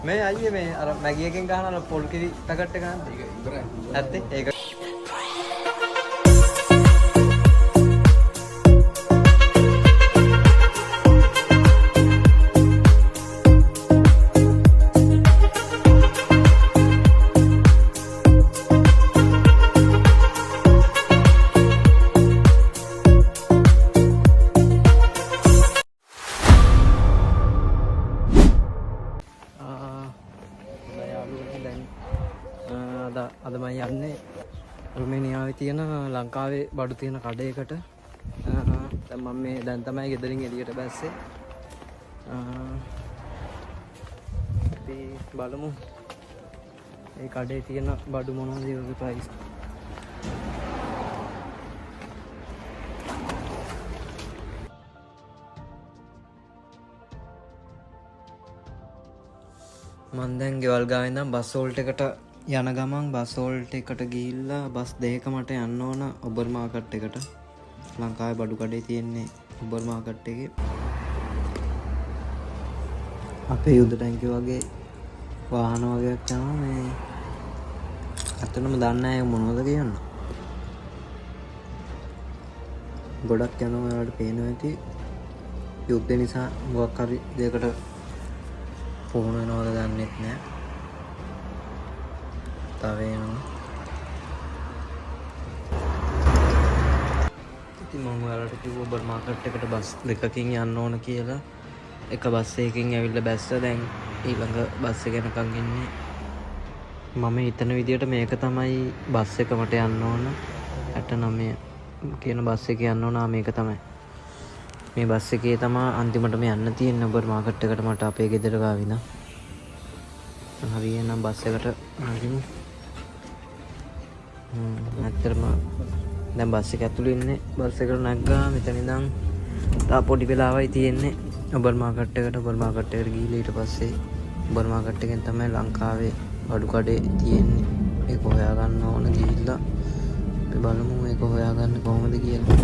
මේ අයියේ මේ අර මැගි එකෙන් ගහන අර පොල් කිරි පැකට් එක ගන්නද? ඒක ඉවරයි. ඇත්තේ ඒක. හොඳයි යාළුවනේ, දැන් අද අද මම යන්නේ රුමේනියාවේ තියෙන ලංකාවේ බඩු තියෙන කඩේකට. දැන් මම මේ දැන් තමයි ගෙදරින් එළියට බැස්සේ. අපි බලමු ඒ කඩේ තියෙන බඩු මොනවද, ඒ වගේ ප්‍රයිස්. මං දැන් ගෙවල් ගාව ඉඳන් බස් හෝල්ට් එකට යන ගමන් බස් හෝල්ට් එකට ගිහිල්ලා බස් දෙකක මට යන්න ඕන ඔබර් මාකට් එකට. ලංකාවේ බඩු කඩේ තියෙන්නේ ඔබර් මාකට් එකේ. අපේ යුද ටැංකිය වගේ වාහන වගේක් යනවා මේ. ඇත්තටම දන්නේ නැහැ ඒක මොනවද කියන්න. ගොඩක් යනවා, ඔයාලට පේනවා ඇති. යුද්ධ නිසා මොකක් හරි දෙයකට පුහුණු වෙනවද දන්නෙත් නෑ. තව එනවා. ඉතින් මම ඔයාලට කිව්වා ඔබර් මාකට් එකට බස් දෙකකින් යන්න ඕන කියලා. එක බස් එකකින් ඇවිල්ලා බැස්ස, දැන් ඊළඟ බස් එක එනකන් ඉන්නේ. මම හිතන විදියට මේක තමයි බස් එක මට යන්න ඕන. 69 කියන බස් එක යන්න ඕන. ආ, මේක තමයි. මේ බස් එකේ තමා අන්තිමටම යන්න තියෙන්නේ ඔබර් මාකට් එකට මට අපේ ගෙදර ගාව ඉඳන්. හරි, එහෙනම් බස් එකට නගිමු. ඇත්තටම දැන් බස් එක ඇතුලේ ඉන්නේ. බස් එකට නැග්ගා. මෙතන ඉඳන් තව පොඩි වෙලාවයි තියෙන්නේ ඔබර් මාකට් එකට. ඔබර් මාකට් එකට ගිහිල්ලා ඊට පස්සේ ඔබර් මාකට් එකෙන් තමයි ලංකාවේ බඩු කඩේ තියෙන්නේ. ඒක හොයාගන්න ඕන ගිහිල්ලා. අපි බලමු ඒක හොයාගන්න කොහොමද කියලා.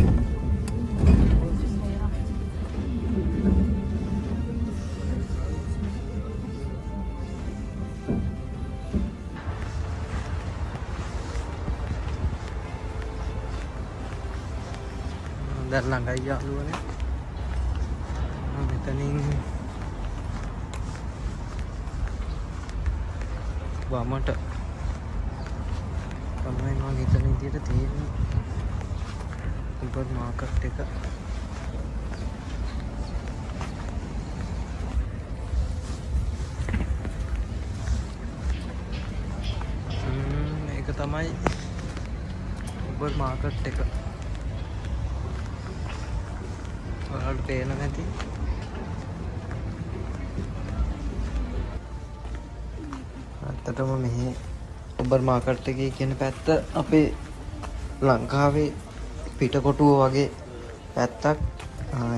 දැන් ළඟයි යාළුවනේ. මෙතනින් වමට තමයි මං හිතන විදියට තියෙන්නේ ඔබර් මාකට් එක. මේක තමයි ඔබර් මාකට් එක. ඔයාලට පේනවා ඇති. ඇත්තටම මෙහි ඔබර් මාකට් එකේ කියන පැත්ත අපේ ලංකාවේ පිටකොටුව වගේ පැත්තක්.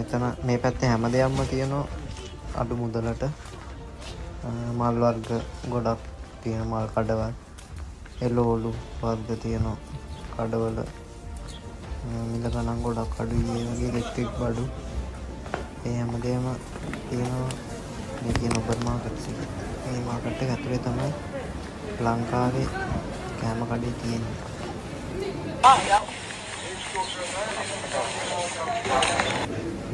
එතන මේ පැත්තේ හැම දෙයක්ම තියෙනවා අඩු මුදලට. මල් වර්ග ගොඩක් තියෙන මල් කඩවල්, එළවලු වර්ග තියෙනවා කඩවල. මිල ගණන් ගොඩක් අඩුයි. ඒ වගේ ඉලෙක්ට්‍රික් බඩු ඒ හැම දෙයක්ම තියෙනවා මේ කියන ඔබර් මාකට් එකේ. මේ මාකට් එක ඇතුලේ තමයි ලංකාවේ කෑම කඩේ තියෙන්නේ.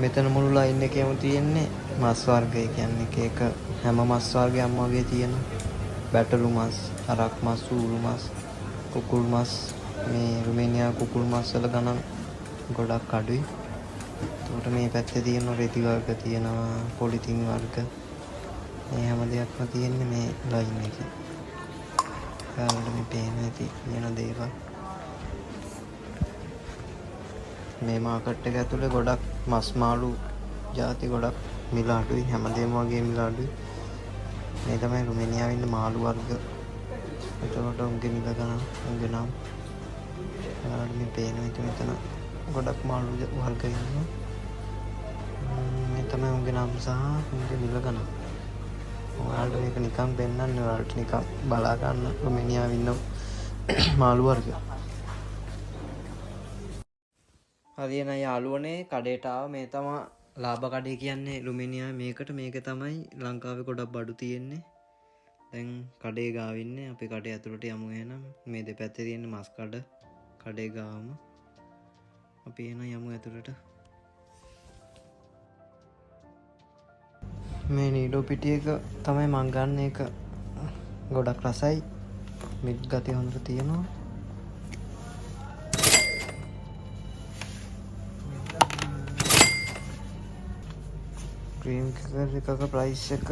මෙතන මුළු ලයින් එකේම තියෙන්නේ මස් වර්ග. ඒ කියන්නේ එක එක හැම මස් වර්ගයක්ම වගේ තියෙනවා. බැටළු මස්, අරක් මස්, ඌරු මස්, කුකුල් මස්. මේ රුමේනියා කුකුල් මස් වල ගණන් ගොඩක් අඩුයි. එතකොට මේ පැත්තේ තියෙන රෙදි වර්ග තියෙනවා, පොලිතින් වර්ග. මේ හැම දෙයක්ම තියෙන්නේ මේ ලයින් එකේ. ඔයාලට මේ පේන ඇති තියෙන දේවල්. මේ මාකට් එක ඇතුලේ ගොඩක් මස් මාළු ජාති ගොඩක් මිල අඩුයි, හැමදේම වගේ මිල අඩුයි. මේ තමයි රුමේනියාවේ ඉන්න මාළු වර්ග. එතකොට උන්ගේ මිල ගණන්, උන්ගේ නම් ඔයාලට මේ පේනවා ඇති. මෙතන ගොඩක් මාළු වර්ග ඉන්නවා. මේ තමයි උන්ගේ නම් සහ උන්ගේ මිල ගණන්. ඔයාලට මේක නිකන් පෙන්නන්නේ, ඔයාලට නිකන් බලා ගන්න රුමේනියාවේ ඉන්න මාළු වර්ග. හරි එහෙනම් යාළුවනේ, කඩේට ආවා. මේ තමා ලාභ කඩේ කියන්නේ රුමේනියාවේ මේකට. මේක තමයි ලංකාවේ ගොඩක් බඩු තියෙන්නේ. දැන් කඩේ ගාව ඉන්නේ. අපි කඩේ ඇතුළට යමු එහෙනම්. මේ දෙපැත්තේ තියෙන මස් කඩ කඩේ ගාවම. අපි එහෙනම් යමු ඇතුළට. මේ නීඩෝ පිටි එක තමයි මං ගන්න එක. ගොඩක් රසයි. මිල්ක් ගතිය හොඳට තියෙනවා. ක්‍රීම් ක්‍රැකර් එකක ප්‍රයිස් එක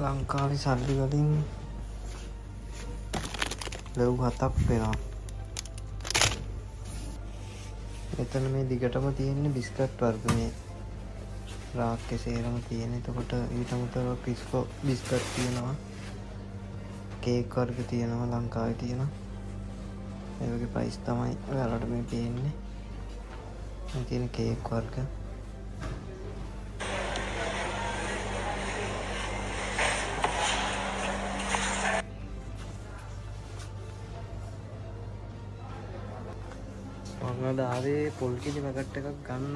ලංකාවේ සල්ලි වලින් ලෙව් 7ක් වෙනවා. මෙතන මේ දිගටම තියෙන්නේ බිස්කට් වර්ග මේ රාක්කේ සේරම තියෙන. එතකොට ඊට අමතරව ක්‍රිස්කෝ බිස්කට් තියෙනවා. කේක් වර්ග තියෙනවා ලංකාවේ තියෙන. ඒ වගේ ප්‍රයිස් තමයි ඔයාලට මේ පේන්නේ. මේ තියෙන කේක් වර්ග. මම අද ආවේ පොල් කිරි පැකට් එකක් ගන්න.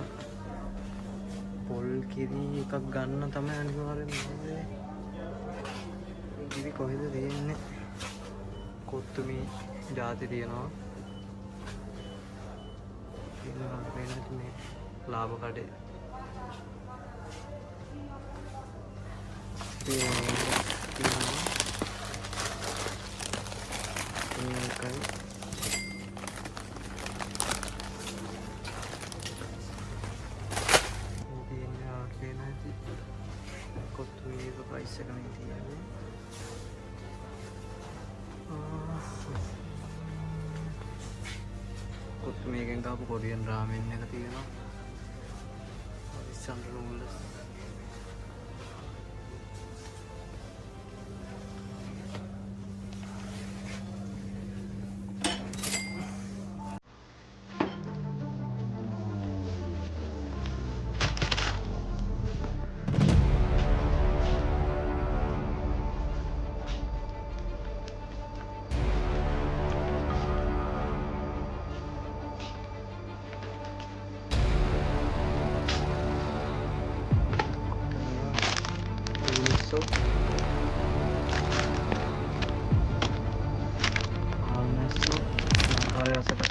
පොල් කිරි එකක් ගන්න තමයි අනිවාර්යෙන්ම ආවේ. කිරි කොහෙද තියෙන්නේ? කොත්තුමි ජාති තියෙනවා. තියෙනවා පේන ඇති මේ ලාභ කඩේ. තියෙනවා. මේකයි. කොත්තුමි එක ප්‍රයිස් එක මේ තියෙන්නේ. කොත්තුමි එකෙන් කාපු කොරියන් රාමෙන් එක තියෙනවා. හරිසන්ඩ නූඩල්ස්. මිනිස්සු ආල්මැස්සු ලංකාවේ රසට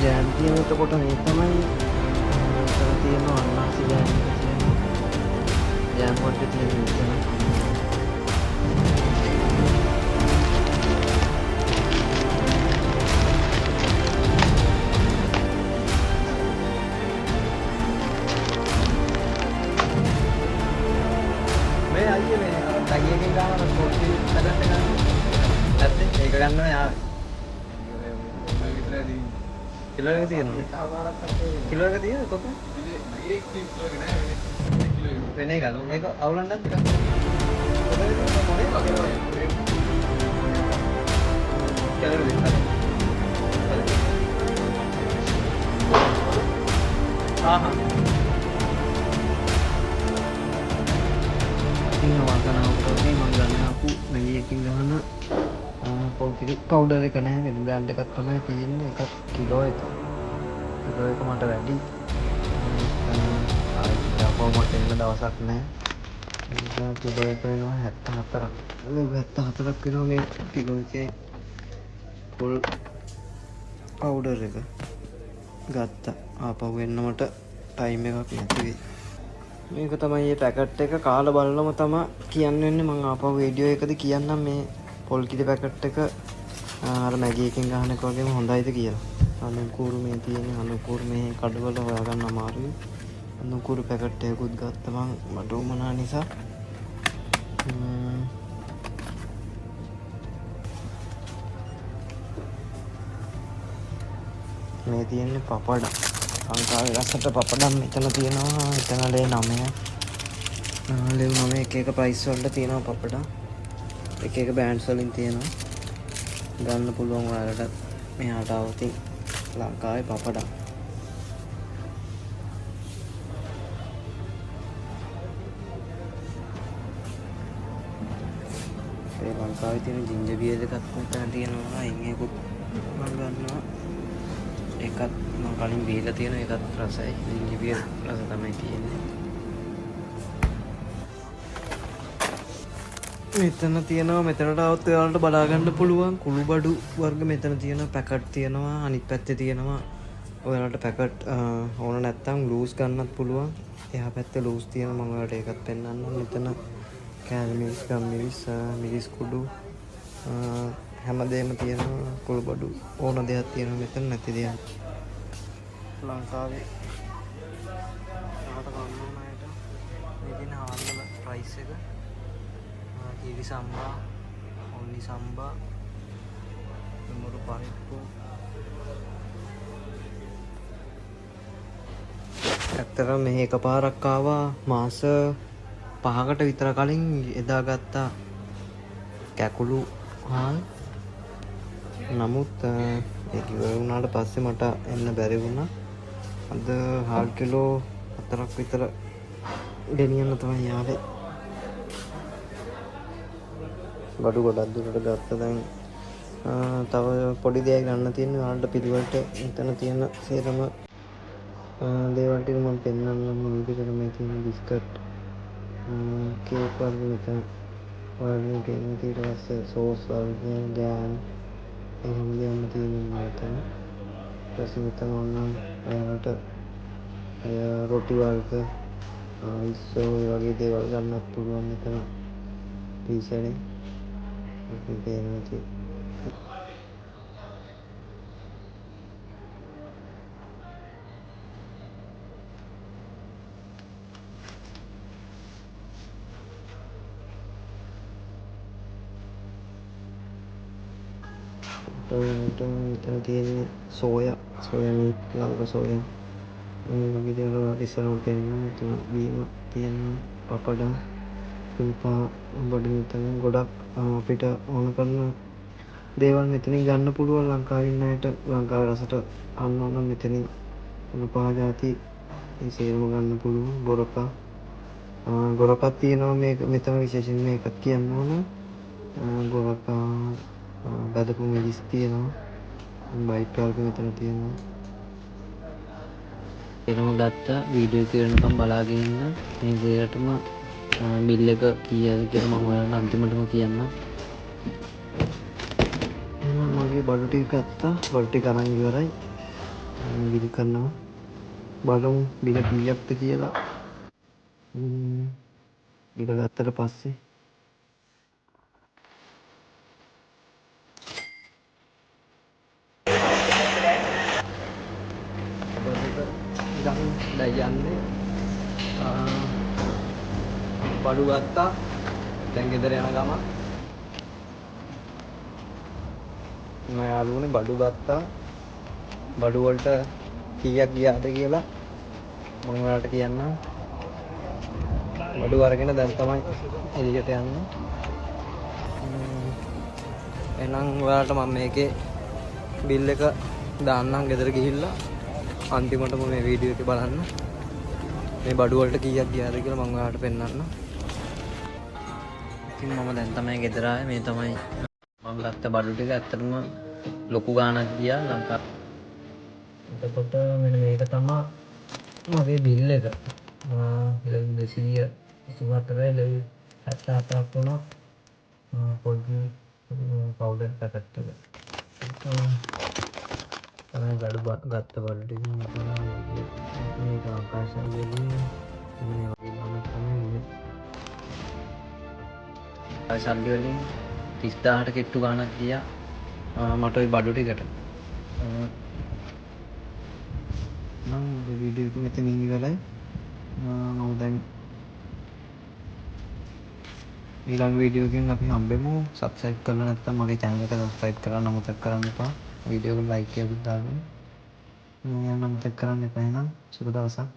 ජෑම් තියෙන. එතකොට මේ තමයි මෙතන තියෙන අන්නාසි ජෑම් එක තියෙනවා. ජෑම් වර්ග තියෙන මෙතන. මේ අයියේ මේ අර ටැග් එකෙන් ගාන අර පොඩි පැකට් එක ගන්න. ඇත්තේ ඒක ගන්න ඔය ආවේ. කිලෝ එක තියෙනවා. කිලෝ එක තියෙනවද කොතන? වෙන එකක්. මේක අවුලක් නැද්ද? කොතනද? මොනේ? කිලෝ දෙක. හරි. ආහා. ඉතින් වාසනාවකට වගේ මං ගන්න ආපු මැගි එකකින් ගහන පොල් කිරි පවුඩර් එක නෑ, වෙන බ්‍රෑන්ඩ් එකක් තමයි තියෙන්නේ. එකක් කිලෝ එක. කිලෝ එක මට වැඩි. ආයෙත් ආපහු මට එන්න දවසක් නෑ. ඒ නිසා කිලෝ එක වෙනවා 74ක්. 74ක් වෙනවා මේ කිලෝ එකේ පොල් පවුඩර් එක. ගත්තා. ආපහු එන්න මට ටයිම් එකක් නැති වෙයි. මේක තමයි මේ පැකට් එක. කාලා බලලම තමයි කියන්න වෙන්නේ. මං ආපහු වීඩියෝ එකද කියන්නම් මේ පොල් කිරි පැකට් එක අර මැගි එකෙන් ගහන එක වගේම හොඳයිද කියලා. අනුකූරු මේ තියෙන අනුකූරු මේ කඩවල හොයාගන්න අමාරුයි. අනුකූරු පැකට් එකකුත් ගත්තා මං මට උවමනා නිසා. මේ තියෙන්නේ පපඩම්. ලංකාවේ රසට පපඩම් මෙතන තියෙනවා. එතන ලේ 9. ලෙව් 9 එක එක ප්‍රයිස් වලට තියෙනවා පපඩම්. එක එක බ්‍රෑන්ඩ්ස් වලින් තියෙනවා. ගන්න පුළුවන් ඔයාලට මෙහාට આવොත් ලංකාවේ පපඩම්. ඒ ලංකාවේ තියෙන ජින්ජර් බියර් එකත් මෙතන තියෙනවා. එන් එකකුත් මම ගන්නවා. ඒකත් මම කලින් බීලා තියෙනවා. ඒකත් රසයි. ජින්ජර් බියර් රස තමයි තියෙන්නේ. මෙතන තියෙනවා, මෙතනට આવොත් ඔයාලට බලා ගන්න පුළුවන් කුළු බඩු වර්ග මෙතන තියෙනවා. පැකට් තියෙනවා. අනිත් පැත්තේ තියෙනවා. ඔයාලට පැකට් ඕන නැත්තම් ලූස් ගන්නත් පුළුවන්. එහා පැත්තේ ලූස් තියෙනවා. මම ඔයාලට ඒකත් පෙන්නන්නම්. මෙතන කෑලි මිරිස්, ගම් මිරිස්, මිරිස් කුඩු හැමදේම තියෙනවා. කුළු බඩු ඕන දෙයක් තියෙනවා මෙතන, නැති දෙයක්. ලංකාවේ රහට කන්න ඕන අයට මේ තියෙන හාල් වල ප්‍රයිස් එක. කිරි සම්බා, ඔන්නි සම්බා, දුමුරු පරිප්පු. ඇත්තටම මෙහි එකපාරක් ආවා මාස 5කට විතර කලින්. එදා ගත්තා කැකුළු හාල්. නමුත් ඒක ඉවර වුණාට පස්සේ මට එන්න බැරි වුණා. අද හාල් කිලෝ 4ක් විතර ගෙනියන්න තමයි ආවේ. බඩු ගොඩක් දුරට ගත්තා දැන්. තව පොඩි දෙයක් ගන්න තියෙනවා ඔයාලට පිළිවෙලට මෙතන තියෙන සේරම දේවල් ටික මම පෙන්නන්නම්. මුල් පිටට මේ තියෙන බිස්කට්, කේක් වර්ග මෙතන ඔයාලට පේන. ඊට පස්සේ සෝස් වර්ග, ජෑම්, ඒ හැම දෙයක්ම තියෙනවා මෙතන. ඊට පස්සේ මෙතන ඔන්න ඔයාලට රොටි වර්ග, ඉස්සෝ ඒ වගේ දේවල් ගන්නත් පුළුවන් මෙතන පීසරේ. ඉතින් පේනවා ඉතින්. මෙතන තියෙන්නේ soya, soya meet, Lanka soya මේ වගේ දේවල් ඔයාලට ඉස්සරහම පේනවා. මෙතන බීම තියෙනවා, පපඩම්, තුපා බඩු. මෙතන ගොඩක් අපිට ඕන කරන දේවල් මෙතනින් ගන්න පුළුවන්. ලංකාවේ ඉන්න අයට ලංකාවේ රසට කන්න ඕන නම් මෙතනින් උණු පහ ජාති ඒ සේරම ගන්න පුළුවන්. ගොරකා, ගොරකක් තියෙනවා මේක මෙතන. විශේෂයෙන් මේකත් කියන්න ඕන. ගොරකා, බදපු මිරිස් තියෙනවා. බයිට් වර්ග මෙතන තියෙනවා. එනම ගත්තා. වීඩියෝ එක ඉවරනකම් බලාගෙන ඉන්න. මේ සේරටම බිල් එක කීයද කියලා මම ඔයාලට අන්තිමටම කියන්නම්. එහෙනම් මගේ බඩු ටික ගත්තා. බඩු ටික අරන් ඉවරයි. බිල් කරනවා. බලමු බිල කීයක්ද කියලා. බිල ගත්තට පස්සේ ගන්න දැන් යන්නේ. බඩු ගත්තා. දැන් ගෙදර යන ගමන් මම යාළුවනේ බඩු ගත්තා. බඩු වලට කීයක් ගියාද කියලා මම ඔයාලට කියන්නම්. බඩු අරගෙන දැන් තමයි එළියට යන්නේ. එහෙනම් ඔයාලට මම මේකේ බිල් එක දාන්නම් ගෙදර ගිහිල්ලා. අන්තිමටම මේ වීඩියෝ එක බලන්න. මේ බඩු වලට කීයක් ගියාද කියලා මම ඔයාලට පෙන්නන්නම්. ඉතින් මම දැන් තමයි ගෙදර ආවේ. මේ තමයි මම ගත්ත බඩු ටික. ඇත්තටම ලොකු ගාණක් ගියා ලංකාව. එතකොට මෙන්න මේක තමයි මගේ බිල් එක. ලෙව් 284 ලෙව් 77ක් වුණා. පොඩි පවුඩර් පැකට් එක. තමයි බඩු ගත්ත බඩු ටික. මෙතන මේක ආකාශය වලින් මේ වගේ ගාණක් තමයි ගියේ. සල්ලි වලින් 30,000ට කිට්ටු ගාණක් ගියා මට ඔය බඩු ටිකට. නම් වීඩියෝ එක මෙතනින් ඉවරයි. මම දැන් ඊළඟ වීඩියෝ එකෙන් අපි හම්බෙමු. සබ්ස්ක්‍රයිබ් කරලා නැත්නම් මගේ channel එක සබ්ස්ක්‍රයිබ් කරන්න අමතක කරන්න එපා. වීඩියෝ එකට ලයික් එකක් දාන්න යන්න අමතක කරන්න එපා. එහෙනම් සුබ දවසක්.